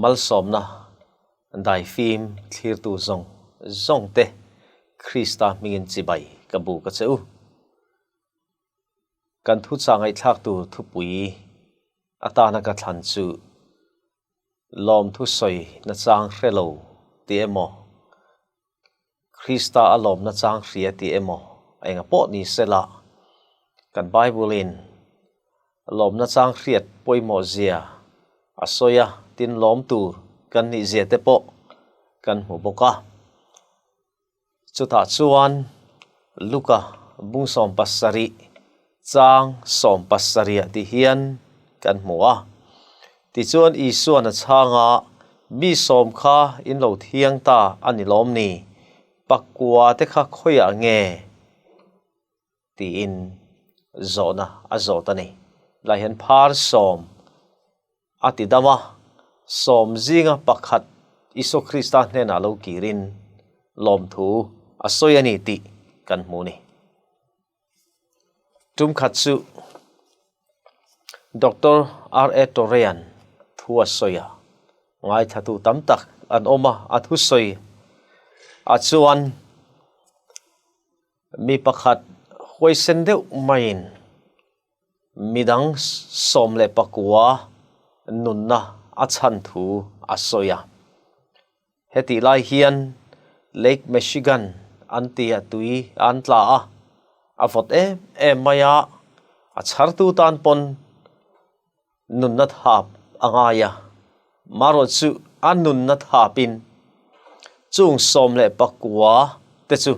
Malsawmna daifim thlirtu zawng zawng te Krista hmingin chibai ka bu ka che u. Kan thuchah ngaihthlak tur thupui atana ka thlan chu lawmthu sawi nachang hre lo tih emaw, Krista a lawm nachang hria tih emaw enga pawh ni sela, kan Bible-in lawm nachang hriat pawimawh zia a sawi a, tin lawm tur kan nih zia te pawh kan hmu bawk a. Chutah chuan Luka bung 70 chang 70 ah ti hian kan hmu a. Tichuan Isuan a chhang a, Mi sawm kha in lo thiang ta a ni lawm ni? Pakua te kha khawiah nge? tiin zawhna a zawt a ni. Lai hian phar sawm a ti dam a, sawm zinga pakhat Isua Krista hnenah lo kirin lawmthu a sawi a ni tih kan hmu a ni. Tum khat chu Doctor R.A. Torreyan thu a sawi a, ngaithlatu tam tak an awm a, a thusawi ah chuan Mi pakhat huaisen deuh maiin midang 19 nunna a chhan thu a sawi a. Hetih lai hian Lake Michigan an tia tui an tla a, a vawt em em mai a, a chhartu tan pawn nunna thap a ngai a, marawh chu a nunna thapin chung 19 te chu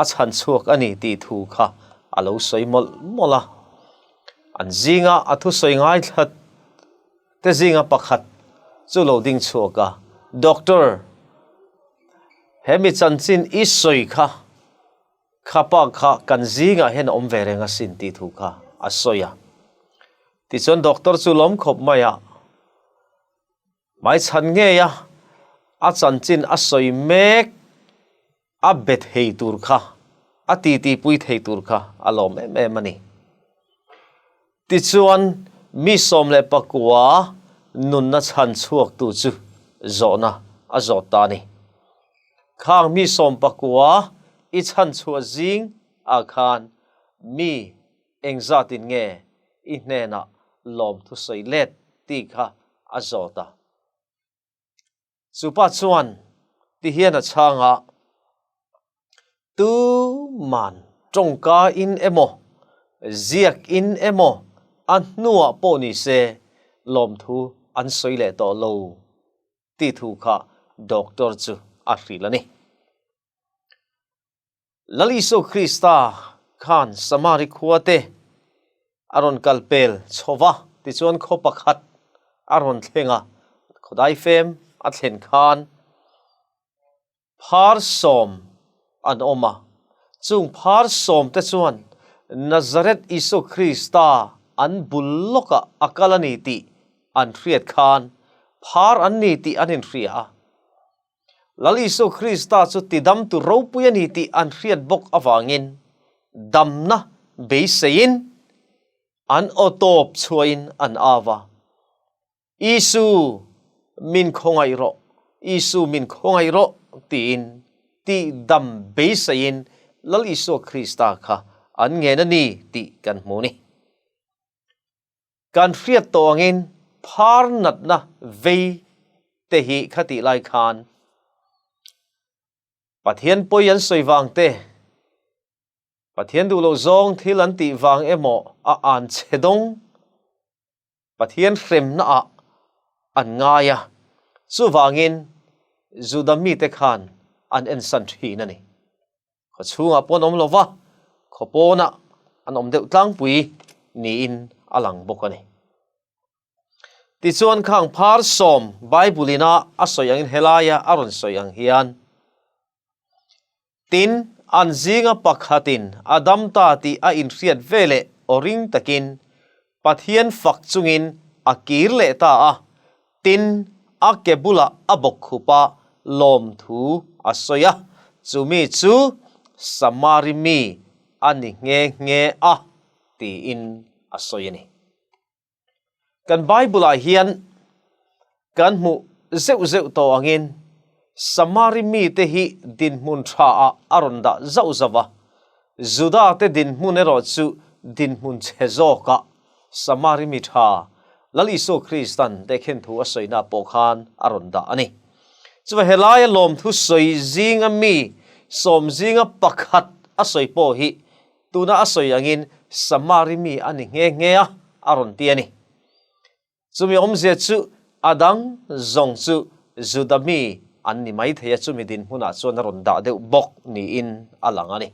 a chhan chhuak a ni tih thu kha a lo sawi mawlh mawlh a. An zinga a thusawi ngaithla te zinga pakhat chu lo ding chhuak a, Doctor, he mi chanchin i sawi kha Kha pa kha kan zingah hian a awm ve reng asin tih thu kha a sawi a. Tichuan doctor chu lawm khawp mai a, hmaichhan ngei a a chanchin a sawi mek a be thei tur kha, a titi pui thei tur kha a lawm em em a ni. Tichuan mi 19 nunna chhan chhuaktu chu zawhna a zawt ta a ni. Khang mi 19 i chhan chhuah zing ah khan mi engzatin nge i hnenah lawmthu sawi let tih kha a zawt a. Chu pa chuan ti hian a chhang a, Tuman tawngka in emaw, ziak in emaw a hnuah pawh ni se lawmthu an sawi leh tawh lo tih thu kha doctor chu a hrilh a ni. Lal Isua Krista khan Samari khuate a rawn kal pel chho va, tichuan khaw pakhat a rawn thleng a, khawdai fem a thlen khan phar sawm an awm a, chung phar sawm te chuan Nazareth Isua Krista an bul lawkah a kal a ni tih an hriat khan phar an ni tih an inhria a. Lal Isua Krista chu tidamtu ropui a ni tih an hriat bawk avangin damna beiseiin an aw tawp chhuahin an au a, Isu, min khawngaih rawh, Isu, min khawngaih rawh tiin tihdam beiseiin Lal Isua Krista kha an ngen a ni tih kan hmu a ni. Kan hriat tawh angin phar natna vei te hi khatih lai khan Pathian pawi an sawi vang te, Pathian duh loh zawng thil an tih vang emaw a an chhe dawng Pathian hremna ah an ngai a, chuvangin Juda mite khan an ensan thin a ni. Khaw chhungah pawh an awm lo va, khaw pawnah an awm deuh tlangpui niin a lang bawk a ni. Tichuan khang phar sawm Bible ina a sawi angin helaia a rawn sawi ang hian, Tin, an zinga pakhatin a dam ta tih a inhriat veleh aw ring takin Pathian fak chungin a kir leh ta a, tin, a ke bulah a bawk khup a, lawmthu a sawi a, chumi chu Samari mi a ni nghe nghe a, tiin a sawi a ni. Kan Bible-ah hian kan hmuh zeuh zeuh tawh angin Samari mite hi dinhmun tha ah a rawn dah zauh zauh a, Juda te dinhmun erawh chu dinhmun chhe zawkah Samari mi tha Lal Isua Kristan tehkhin thu a sawina pawh khan a rawn dah a ni. Chuva helaia lawmthu sawi zinga mi sawm zinga pakhat a sawi pawh hi tuna a sawi angin Samari mi a ni nghe nghe a, a rawn ti a ni. Chumi awmzia chu a dang zawng chu Juda mi an ni maithei a, chumi dinhmunah chuan a rawn dah deuh bawk niin a lang a ni.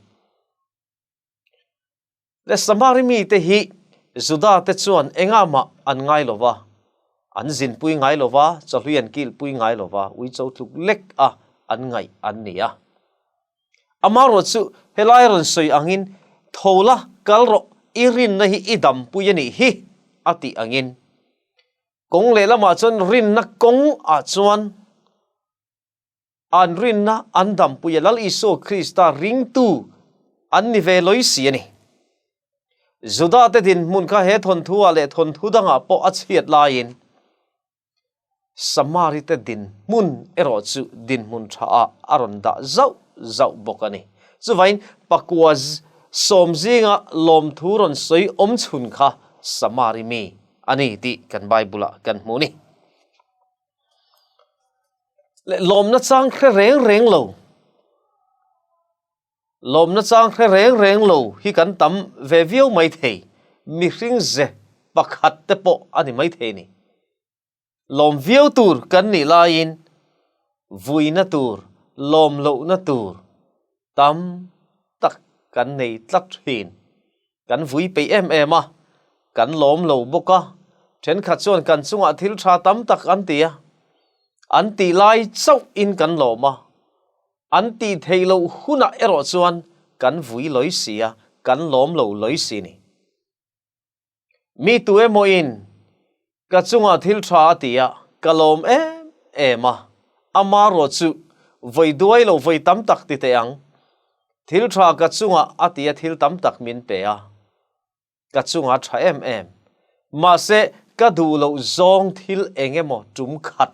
Le Samari mite hi Juda te chuan engah mah an ngai lo va, an zinpui ngai lo va, chawhlui an kilhpui ngai lo va, uicho tluk lek a an ngaih an ni a. Amaherawh chu helai rawn sawi angin, Tho la, kal rawh, i rinna hi i dampui a nih hi, a tih angin. Kawng lehlamah chuan rinna kawng ah chuan an rinna an dampui a, Lal Isua Krista ringtu an ni ve lawi si a ni. Juda te dinhmun kha he thawnthu ah leh thawnthu dangah pawh a chhiat laiin, Samari te dinhmun erawh chu dinhmun tha ah a rawn dah zauh zauh bawk a ni. Chuvain pakua sawm zinga lawmthu rawn sawi awm chhun kha Samari mi a ni tih kan Bible ah kan hmu ni. Leh lawmna chang hre reng reng lo, lawmna chang hre reng reng lo hi kan tam ve viau mai thei, mihring ze pakhat te pawh a ni mai thei a ni. Lawm viau tur kan nih laiin vuina tur, lawm lohna tur tam tak kan nei tlat thin. Kan vui peih em em a, kan lawm lo bawk a, thenkhat chuan kan chungah thil tha tam tak an ti a, an tih lai chauhin kan lawm a, an tih theih loh hunah erawh chuan kan vui lawi si a, kan lawm lo lawi si ni. Mi tu emawin ka chungah thil tha a ti a, ka lawm em em a, ama rawh chu vawi duai lo vawi tam tak ti teh ang. Thil tha ka chungah a ti a thil tam tak min pe a, ka chungah tha em em. Mahse ka duh loh zawng thil eng emaw tum khat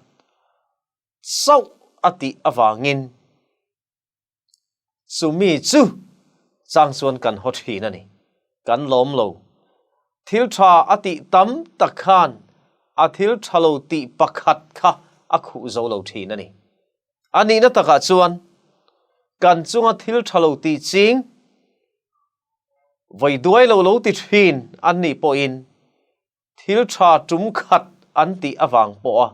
chauh a tih avangin Chumi chu chang chuan kan haw thin a ni. Kan lawm lo. Thil tha a tih tam tak khan a thil tha lo tih pakhat kha a khuh zo lo thin a ni. A nihna takah chuan kan chunga thil tha lo tih ching vawi duai lo lo ti thin an nih pawhin Thil tha tum khat an tih avang pawha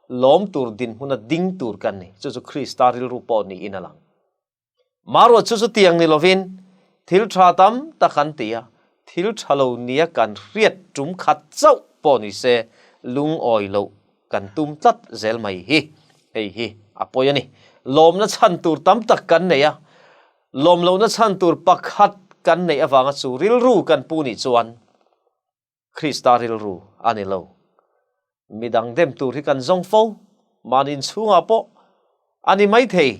lawm tur dinhmuna ding tur kan ni. Chu chu Krista rilru pawh niin a lang. Maruat chu chutiang ni lovin thil tha tam tak an ti a, thil tha lo nia kan hriat tum khat chauh pawh ni se lungawi loh kan tum tlat zel mai hi hei hi a pawi a ni. Lawmna chhan tur tam tak kan nei a, lawm lohna chhan tur pakhat kan neih avanga chu rilru kan pu nih chuan Krista rilru a ni lo. Midang dem tur hi kan zawng fo, mahni inchhungah pawh a ni maithei.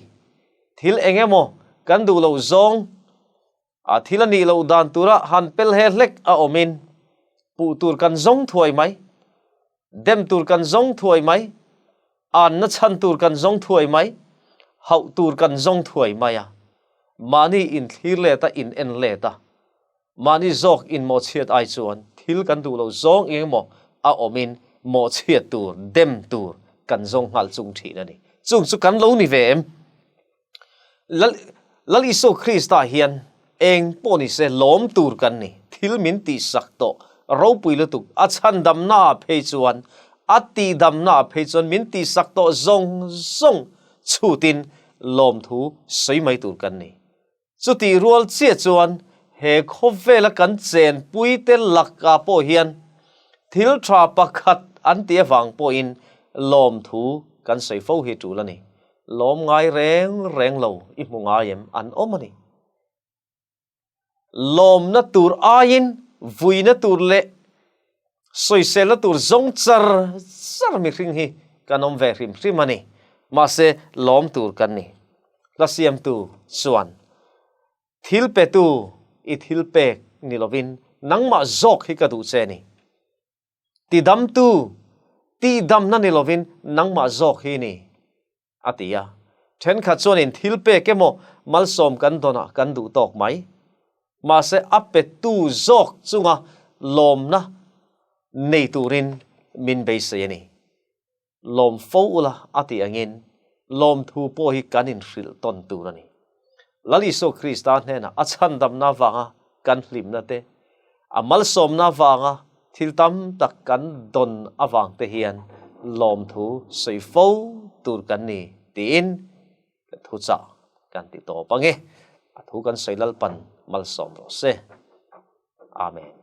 Thil eng emaw kan duh loh zawng a thil a nih loh dan tura han pel he hlek a awmin puh tur kan zawng thuai mai, dem tur kan zawng thuai mai, anna chhan tur kan zawng thuai mai, hauh tur kan zawng thuai mai a, mahni inthlir let a, in en let a. Mahni zawk in mawhchhiat ai chuan thil kan duh loh zawng eng emaw a awmin mawhchhiat tur, dem tur kan zawng nghal chung thin a ni. Chung chu kan lo ni ve em? Lal Lal Isua Krista hian eng pawh ni se lawm tur kan ni. Thil min tihsak tawh ropui lutuk a chhandamna ah phei chuan a tihdamna ah phei chuan min tihsak tawh zawng zawng chhutin lawmthu sawi mai tur kan ni. Chutih rual chiah chuan he khawvela kan chenpuite lakah pawh hian thil tha pakhat an tih avang pawhin lawmthu kan sawi fo hi tul a ni. Lawm ngai reng reng lo i hmu ngai em an awm a ni. Lawmna tur aiin vuina tur leh sawiselna tur zawng char char mihring hi kan awm ve hrim hrim a ni. Mahse, lawm tur kan ni. Hla siamtu chuan, Thil petu i thil pek ni lovin nangmah zawk hi ka duh che a ni. Tidamtu. Tihdamna ni lovin nangmah zawk hi ni, a ti a. Thenkhat chuanin thil pek emaw malsawm kan dawnah kan duh tawk mai. Mahse a petu zawk chunga lawmna nei turin min beisei a ni. Lawm fo ula a tih angin lawmthu pawh hi kan inhrilh tawn tur a ni. Lal Isua Krista hnenah a chhandamna avanga kan hlimna te, a malsawmna avanga thil tam tak kan dawn avang te hian lawmthu sawi fo tur kan ni tiin kan thuchah kan ti tawp ang e. A thu kan sawi Lalpan malsawm rawh se. Amen.